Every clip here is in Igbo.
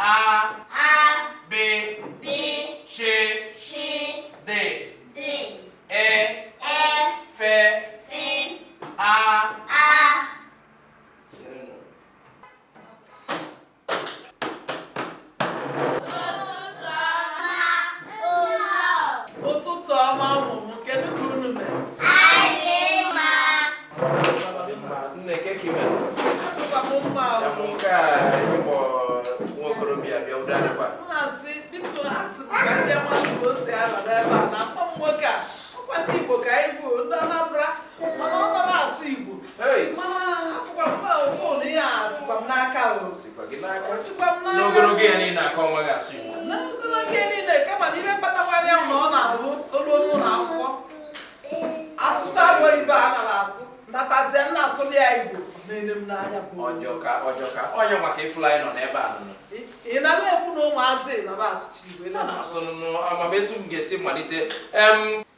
A, A, B, B, C, C, D, D, E, E, F, F, A. A. Cherenụ. Ụtụtụ ọma, ụmụ m. Kedu ka unu mere? Anyị dị mma. Dị mma. Nne, ke ka ị mere? Adịkwa m mma. Ya mụ nke a ịkpọ nwa okorobịa bịa, udo adịkwa? Maazị, biko, asị m ka ndị mmadụ ka o si anọ n'ebe a na mkpọ m nwoke a. Ọkwa ndị Igbo ka anyị bụ, ndị Anambra, mana ọ nọrọ asụ Igbo. Hey! Mana afụkwa m phone ihe a sikwa m n'aka o. Sikwa gị n'aka? O sikwa m n'aka. N'ogologo ya niile aka ọnwa ga-asụ Igbo. N'ogologo ya niile, kama na ihe kpatakwara ya na ọ na-ahụ olu n'ụlọ akwụkwọ asụsụ arụ oyibo a nara asụ, natazie nna asụlụ ya Igbo na-ele m n'anya bụ Ọjọka, ọjọka onye nwa ka ịfụla anyị nọ n'ebe a nụnụ. Ị na-eme ekwu na ụmụazị na asụcha Igbo. A na-asụ nụnụ amametu m ga-esi malite.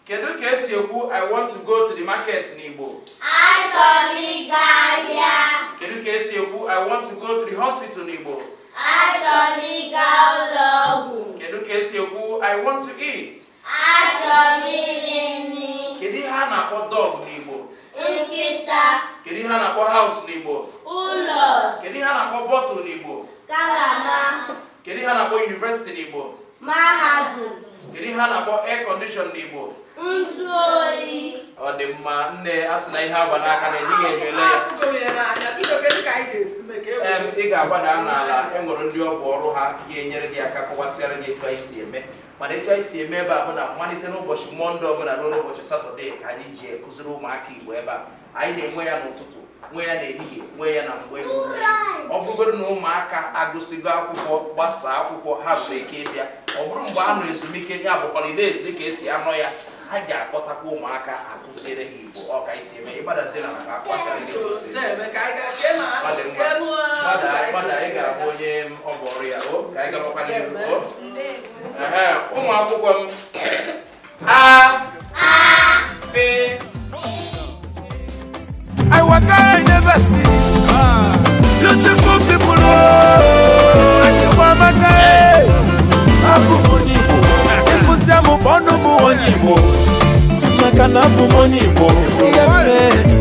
Kedu ka esi ekwu "I want to go to the market" n'Igbo? Achọrọ m ịga ahịa. Kedu ka esi ekwu "I want to go to the hospital" n'Igbo? Achọrọ m ịga ụlọ ọgwụ. Kedu ka esi ekwu "I want to eat"? Achọrọ m iri nri. Kedu ihe a na-akpọ dog n'Igbo? Nkịta. Kedu ihe a na-akpọ house n'Igbo? Ụlọ. Kedu ihe a na-akpọ bottle n'Igbo? Kalama. Kedu ihe a na-akpọ university n'Igbo? Mahadum. Kedu ihe a na-akpọ air condition n'Igbo? Ntụ oyi. Ọ dị mma, nne. A sị na ihe agba n'aka na-ejighị enyo ele ya. Afụgo m ya n'anya. Biko, kedu ka anyị ga-esi mee ka e Ị ga-agbada n'ala. E nwere ndị ọ bụ ọrụ ha ga-enyere gị aka kọwasịara gị etu anyị si eme. Mana etu anyị si eme ebe a bụ na mmalite n'ụbọchị Mọnde ọbụla ruo n'ụbọchị Satọde ka anyị ji ekụziri ụmụaka Igbo ebe a. Anyị na-enwe ya n'ụtụtụ, nwee ya n'ehihie, nwee ya na mgbe uhuruchi. Ọ bụrụgodị na ụmụaka agụsigo akwụkwọ, gbasaa akwụkwọ, ha nwere ike ịbịa. Ọ bụrụ mgbe a nọ ezumike, ya bụ holidays, dịka esi anọ ya, a ga-akpọtakwa ụmụaka, akụziere ha Igbo. Ọ ka anyị si eme. Ịgbadazie na maka akọwasịara gị etu o si eme. Na-eme ka anyị gaa kee na Ọ dị mma. kee nụ. Gbada, gbada. Ị ga-abụ onye ọ bụ ọrụ ya o ka anyị gabakwa n'ihu o. Ehe, ụmụ akwụkwọ m, a, b. I waka, I never see beautiful people. Oh, Igbo amaka, eh. Abụ m onye Igbo. Ịfụta m, kpọnụ m onye Igbo. Maka na abụ m onye Igbo. Ihe mere.